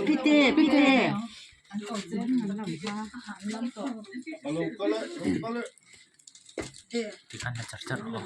Pite pite. Tikhan la char char aw.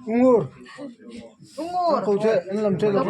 Ungur ko che an lam che lo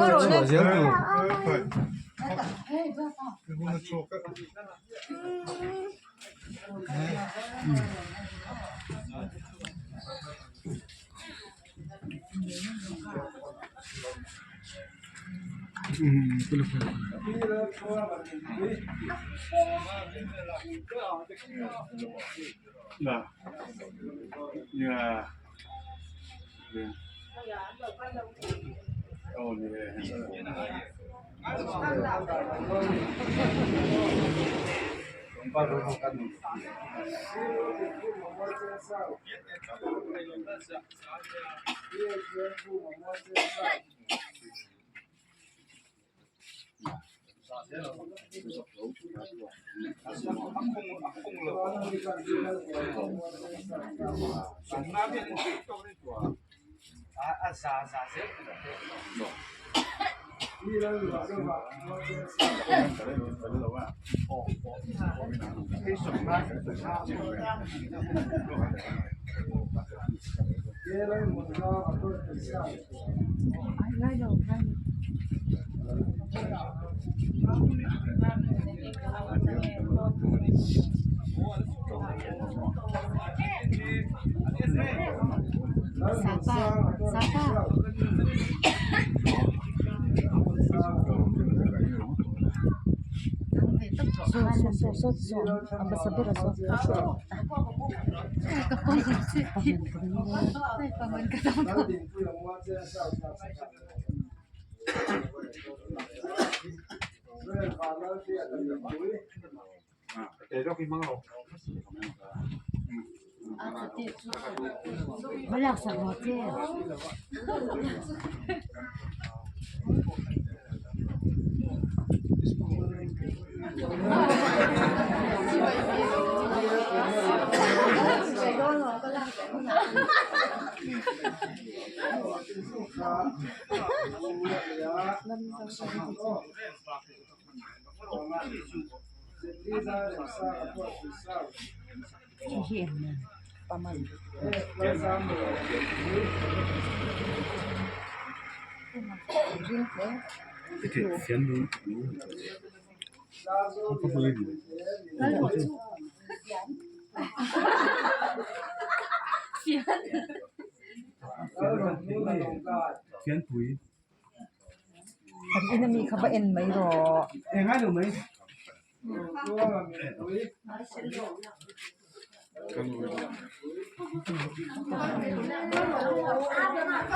Kan in ami kha va en mai rawh.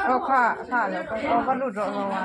Aw kha kha a lo kal aw va lut rawh ro a.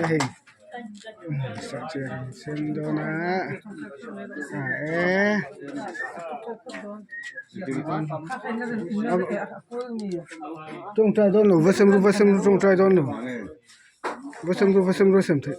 Hei sawhchiar an sem dawn a ah e tawngtai dawn lo va sem ru va sem ru tawngtai dawn lo va sem ru va sem ru sem theih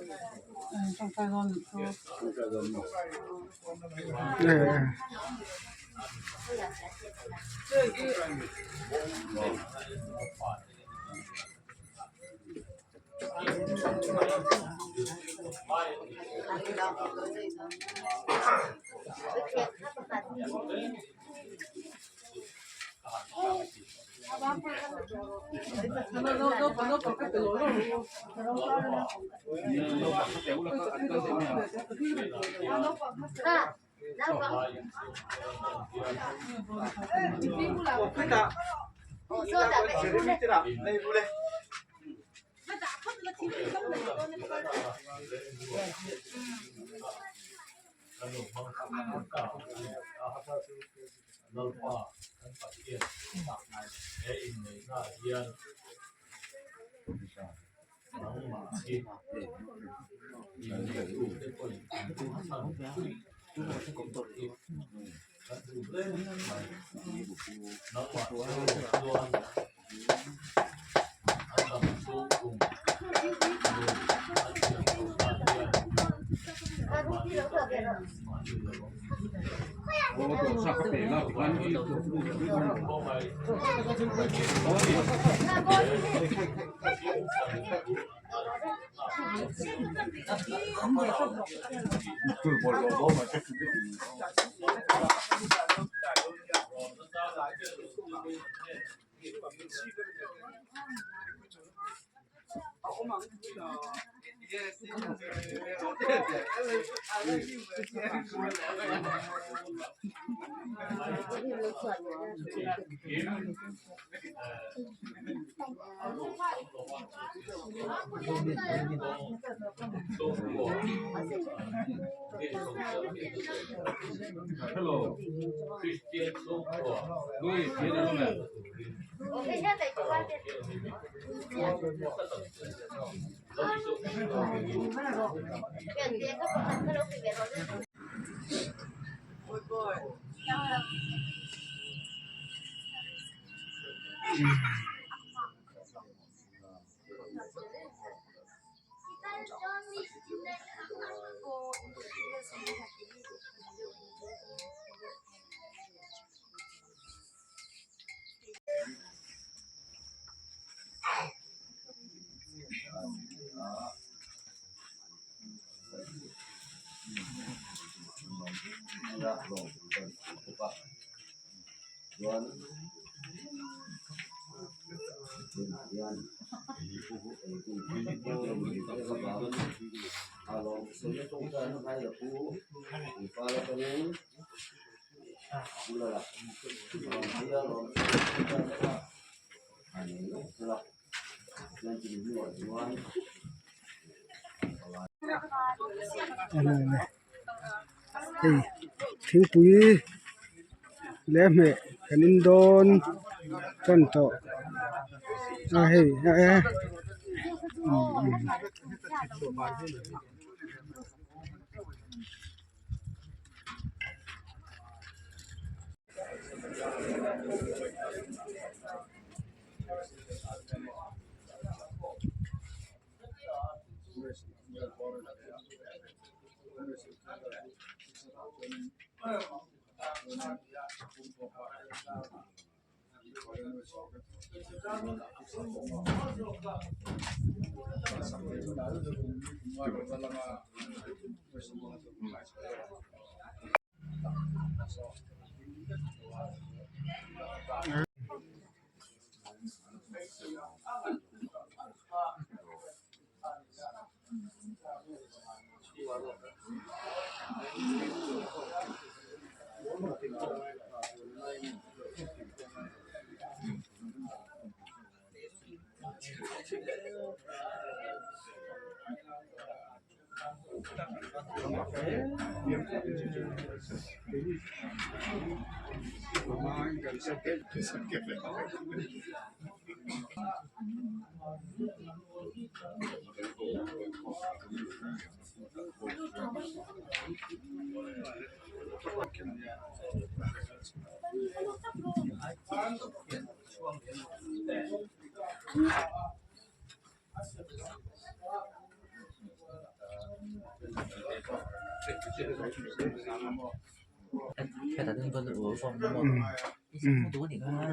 Hei thingpui leh hmeh kan in dawn tan tawh a hei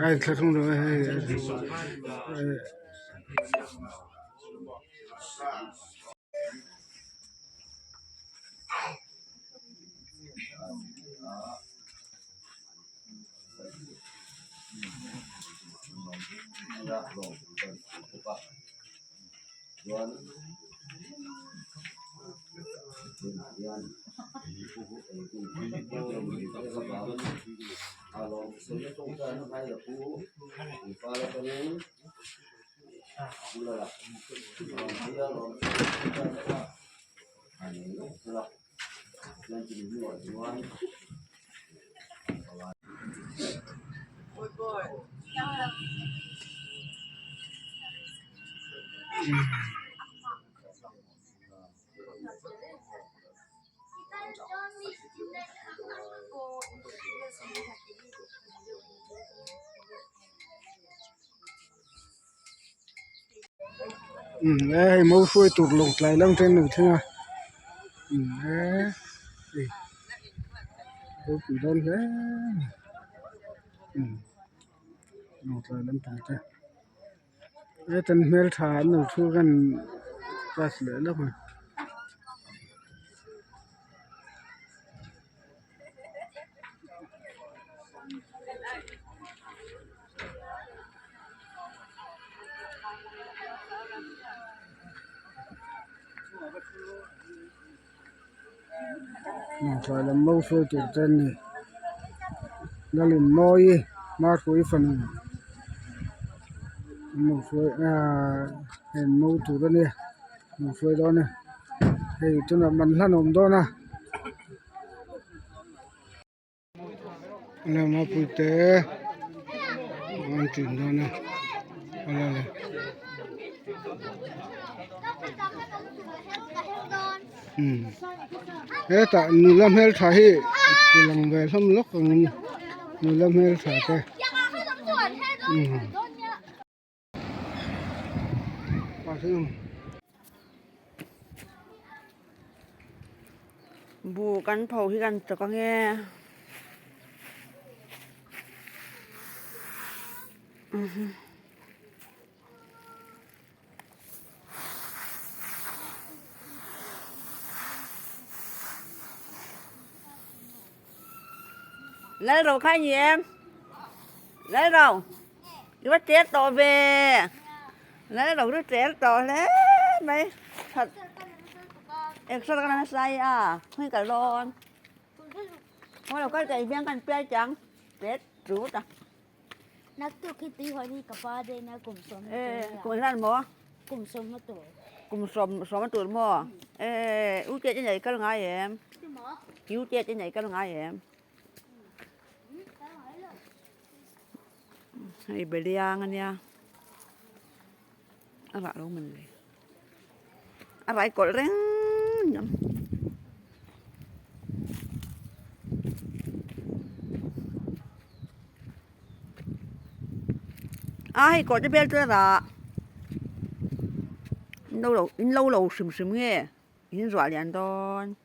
A inthlahrung lo a hei Hei mo hruai tur lawngtlai lam te an lo thleng a hei ropui dawn hle a ni lawngtlai lampang te hetan hmeltha an lo thu khan class leh lawk a. Lawngtlai lam mo hruai tur te an ni Lalin mawi Marpui fanu an lo hruai ahh heng mo tur a nia an lo hruai dawn a hei tunah man hlan a awm dawn a. Lamapui te an ṭin dawn a awle awle. Umm hetah nula hmeltha hi ti lang ve hlawm lawk ang nula hmeltha te umm. Buh kan pho hi kan chawk ange. Lal ro kha ni em Lal ro i va cher tawh ve Lal ro chu cher tawh hle mai that exer ka nasa i a khawi kal dawn khawi lo kal teh hian kan piai chang tet tut a. Naktuk hi tui hawn hi ka pa dawn a kum sawm a tur nia. Kum engzat maw? Kum sawm a tur. Kum sawm sawm a tur maw? Eh u te te nei kal ngai em? U te te nei kal ngai em? Hei beliang ania a rah lo man le a rai kawlh reng aniang. A hei kawr te bel chu a rah in lo lo in lo lo hrim hrim nge in zuah lian dawn.